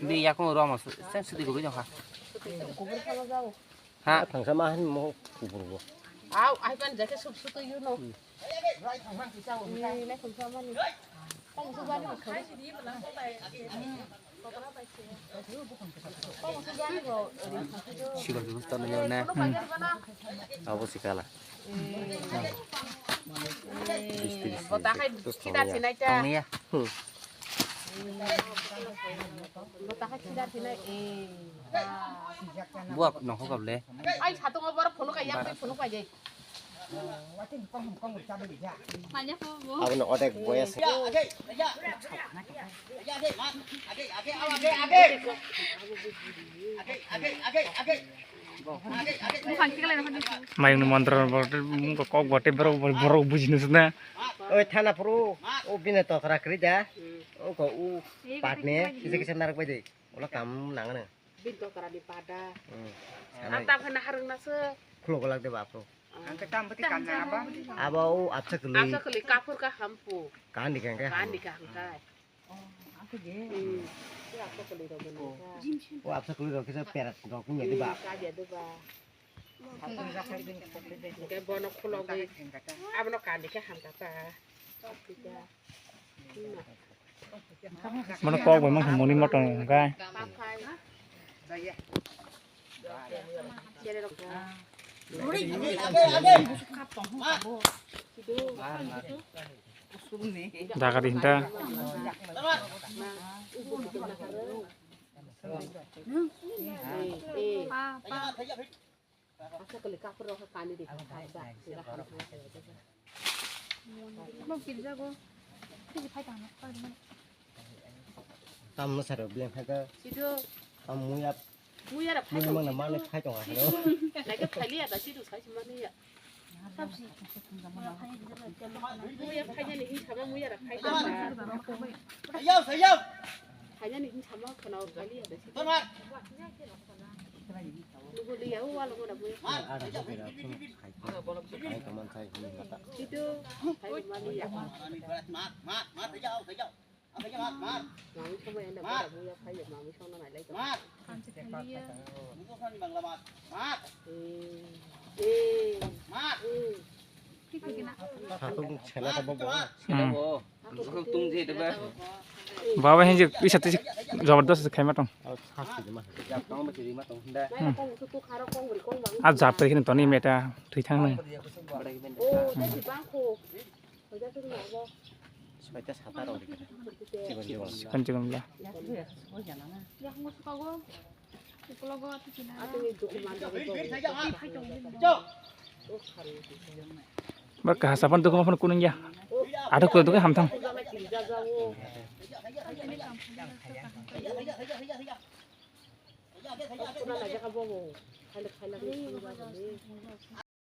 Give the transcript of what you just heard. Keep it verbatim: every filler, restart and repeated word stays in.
Di yakung romo sen sidi gubui jong ha. Ha. Thangsa ma han mo kubur bo. Au, ai pan jake sup sup to you know. Ni le kun sa mani. Tang su bani ko. Sigon sigon tong nai na. Abo sikala. Bota khai khida sinai ta. Tong ya. Bota khai khida sinai. Buak nokho kable. Ai satung bor phunuk ai yak phunuk ai jai. Abono odek boya se. Mayung ni mantra bote, mungko kok bote, borok, borok bujinai sina. Oi, thana phuru, o bini tokra kwrwi da. O ko u patne, kisa kisa narak bai de. Ola kam nang na. Bin tokra ni pada. Hmm. Ang ta phana harung na se. Khulo golak de bapro. Ang ta tam bati kam na apa? Abo u apsa kwlwi. Apsa kwlwi kaphur ka hampu. Kan di kan ka. Kan di kan ka. Hmm. Apsa kwlwi rok na ka. O apsa kwlwi rok kisa perat rok ni de ba. Ka dia de ba. Hingke bono khulogwi abono kandi khe hamkha ta. Bono kok bai mangkha moni motom hingkhe. Jaga di hinta. Asa kali kapur rok kani di kha kha sa. Mo girja go. Tiji phai tang na. Tam no saro biang kha ga. Sido. Tam muya. Muya ra phai. Muya tong. Mana mana phai tong ha. Naike phai liya da sido sai mani ya. Muya phai ni hin sama muya ra phai tong. Sayau, sayau. Phai ni hin sama khana phai liya da sido. Satung sela ta bobo. Hmm. Baba hinji isa tisi jabardast khaima tong. Hmm. A jab tei khini toni meta thwi thang nang. Sikon sikon bla. Ba kahasa phan dukuma phan kunung ya. Aduk kulo dukhe hamthang.